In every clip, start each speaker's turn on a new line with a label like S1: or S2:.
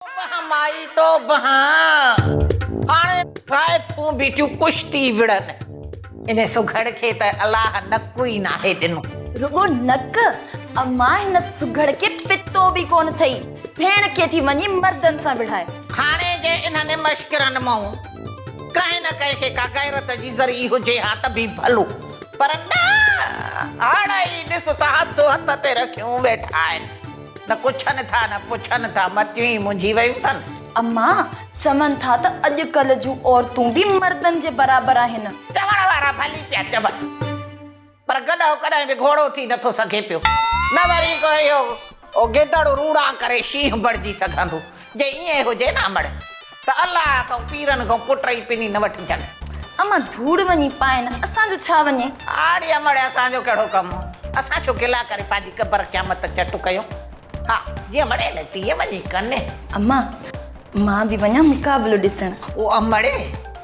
S1: توبهه مائي توبهه، هاڻي زائفون بيٺيون ڪشتي وڙهن. انهي سگهڙ کي ته الله نڪ ئي ناهي ڏنو.
S2: رڳو نڪ؟ امان هن سگهڙ کي پتو به ڪونه ٿئي، ڀيڻ کي ٿي وڃي مردن سان وڙهائي.
S1: هاڻي جي انهن مشڪرن مئون ڪنهن نه ڪنهن کي ڪا غيرت جي ذري هجي ها ته به ڀلو، پر نه هاڻي ئي ڏس ته هٿ هٿ تي رکيون ويٺا آهن. نه ڪڇن ٿا نه پڇن ٿا، متيون ئي منجهي ويون اٿن.
S2: اما، چون ٿا ته اڄڪلهه جون عورتون به مردن جي برابر آهن.
S1: چوڻ وارا ڀلي پيا چون، پر گڏهه ڪڏهن به گهوڙو ٿي نٿو سگهي پيو، نه وري ڪو اهو گدڙ روڙان ڪري شينهن بڻجي سگهندو. جي ائين هجي نه امڙ، ته الله کان پيرن کان پٽ ئي پني نه وٺجن.
S2: اما، ڌوڙ وڃي پائين، اسان جو ڇا وڃي؟
S1: آڙي امڙ، اسان جو ڪهڙو ڪم؟ اسان ڇو گلا ڪري پنهنجي قبر قيامت چٽ ڪيون؟ ها، جيئن وڻي نه تيئن وڃي ڪن.
S2: اما، مان به وڃان مقابلو ڏسڻ.
S1: او امڙ،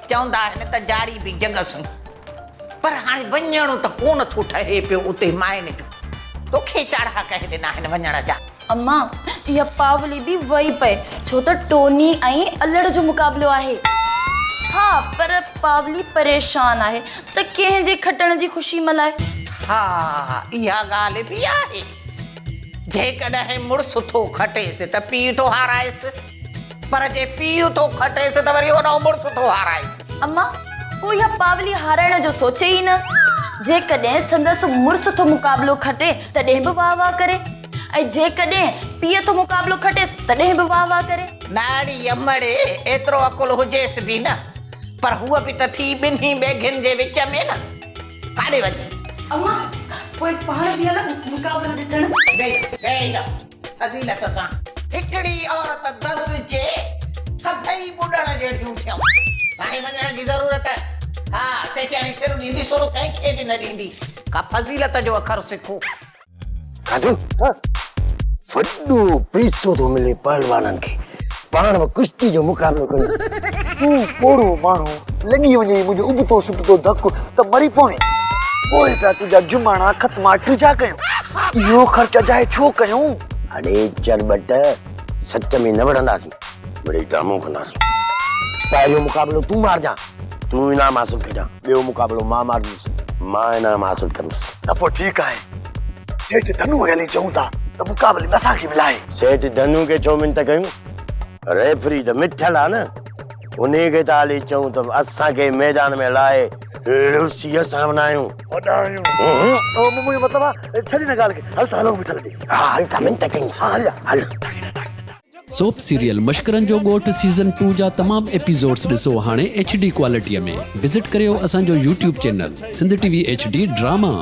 S1: چوندا آهن ته جاڙي به جڳ سون، پر هاڻي وڃڻو ته ڪونه ٿو ٺهي پيو اتي ماين جو. توکي چاڙها ڪنهن ڏنا آهن وڃڻ جا؟
S2: اما، اها پاولي به وئي پئي، ڇو ته ٽوني ۽ الڙ جو مقابلو آهي. ها، پر پاولي پريشان آهي ته ڪنهن جي کٽڻ جي خوشي ملهائي.
S1: ها، اها ڳالهه به آهي. جيڪڏهن مڙس ٿو کٽيس ته پيء ٿو هارائيس، پر جي پيء ٿو کٽيس ته وري هوڏانهن مڙس ٿو هارائيس.
S2: اما، هو اها پاولي هارائڻ جو سوچي ئي نه. جيڪڏهن سندس مڙس ٿو مقابلو کٽي تڏهن به واهه واهه ڪري ۽ جيڪڏهن پيء ٿو مقابلو کٽيس تڏهن به واهه واهه ڪري.
S1: نه اڙي امڙي، ايترو عقل هجيس به نه، پر هوء به ته ٿي ٻنهي ٻيگهين جي وچ ۾ نه. ڪاڏي وڃي؟
S2: اما، پوء پاڻ به هلون مقابلو ڏسڻ.
S1: ويهي ويهي رهه فضيلت سان. هڪڙي عورت دس چي، سڀئي ٻڏڻ جهڙيون ٿيون. ناهي وڃڻ جي ضرورت. ها، سيٺياڻي سر ڏيندي، سر ڪنهن کي به نه ڏيندي. ڪا فضيلت جو اکر سکو.
S3: کاڌو وڏو پئسو ٿو ملي پهلوانن کي پاڻ به ڪشتي جو مقابلو ڪيون تون پوڙهو ماڻهو لڳي وڃي منهنجو ابتو سبتو ڌڪ ته مري پوين پوء پيا تنهنجا جماڻا ختما ٽجا ڪيون اهو خرچ اجائي ڇو ڪيون
S4: اڙي چرٻٽ سچ ۾ نه وڙهنداسين مڙئي ڊرامو ڪنداسين پهريون مقابلو تون مارجان تون انعام حاصل ڪجان ٻيو مقابلو مان مارجيس مان انعام حاصل ڪندس.
S3: ته پوء ٺيڪ آهي. سيٺ ڌنو کي هلي چئون ٿا ته مقابلي ۾ اسان کي ملائي.
S4: سيٺ ڌنو کي ڇو منت ڪيون؟ ريفري ته مٺل آ نه، انهي کي ٿا هلي چئون ته اسان کي ميدان ۾ لاهي لوسي اسان وڃايون.
S3: وڏايون. او منهنجو مطلب آ ڇڏ ان ڳالهه کي، هل ته هلون مٺل ڏي.
S4: ها هل ته منت ڪيونس.
S3: ها هل.
S4: هل.
S5: سوپ سيريل مشڪرن جو ڳوٺ سيزن ٽو جا تمام ايپيسوڊس ڏسو هاڻي ايڇ ڊي ڪوالٽي ۾ وزٽ ڪريو اسان جو YouTube channel Sindh T V H D drama.